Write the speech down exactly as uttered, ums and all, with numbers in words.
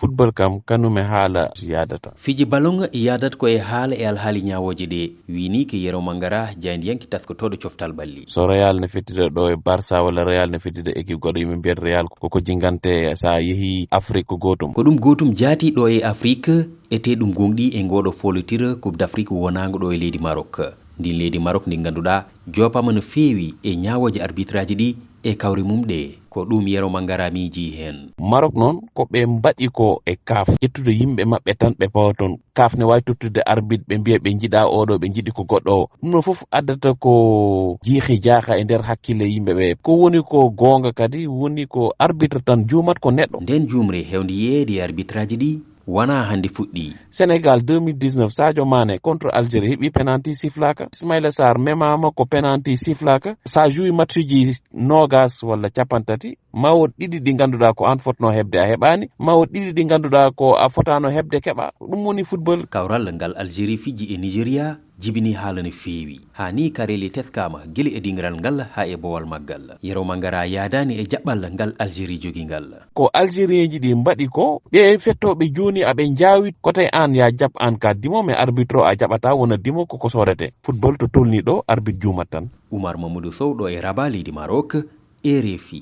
Football kam, kanum e haala yaadata. Fiji ballon yaadat ko e haala e alhaali ñaawooje ɗe, wini ke Yero Mangara, jaayndiyanke taskotooɗo coftal ɓalli. So Real ne fetida ɗo e Barça walla Real ne fetida équipe goɗɗo, yimɓe mbiyata Real ko ko jingante, so a yehi Afrique ko gootum. Ko ɗum gootum jaati ɗo e Afrique, ete ɗum gonɗi e ngoɗo foolitir Coupe d'Afrique wonaango ɗo e leydi Maroc. Ndin leydi Maroc ndi ngannduɗaa joopama no feewi e ñaawooje arbitraaji ɗi e kawri mum ɗe. Ko ɗum Yero Mangara miiji heen. Maroc noon, ko ɓe mbaɗi ko e kaaf, ƴettude yimɓe maɓɓe tan ɓe pawa toon. Kaaf ne waawi tottude arbitre, ɓe mbiya ɓe njiɗa oɗo, ɓe njiɗi ko goɗɗo o. Ɗum ɗo fof addata ko jiihi jaaha e nder hakkille yimɓe ɓe. Ko woni ko goonga kadi, woni ko arbitre tan juumat ko neɗɗo. Nden juumre heewndi yeeyde e arbitraaji ɗi wonaa hannde fuɗɗi. Sénégal deux mille dix-neuf, Sadio Mané contre Algérie, heɓi penalty siflaaka. Ismaïla Sarr memaama ko penalty siflaaka. So a joué matchuji noogas walla cappanɗe tati, ma wood ɗiɗi ɗi ngannduɗaa ko aan fotnoo heɓde a heɓaani, ma wood ɗiɗi ɗi ngannduɗaa ko a fotaano heɓde keɓa. Ko ɗum woni football. Kawral ngal Algérie fiji e Nigeria jibini haala no feewi. Haa ni kareeli teskaama gila e dingiral ngal haa e bowal maggal. Yero Mangara yaadaani e jaɓɓal ngal Algérie jogi ngal. Ko Algérienji ɗi mbaɗi ko, ɓe fettooɓe jooni aɓe njaawi, ko tawi aan ya jaɓ aan ka dimo, mais arbitre o a jaɓata wona dimo koko soodete. Football to tolni ɗo, arbitre juumat tan. Oumar Mamadou Sow ɗo e Rabat leydi Maroc, R F I.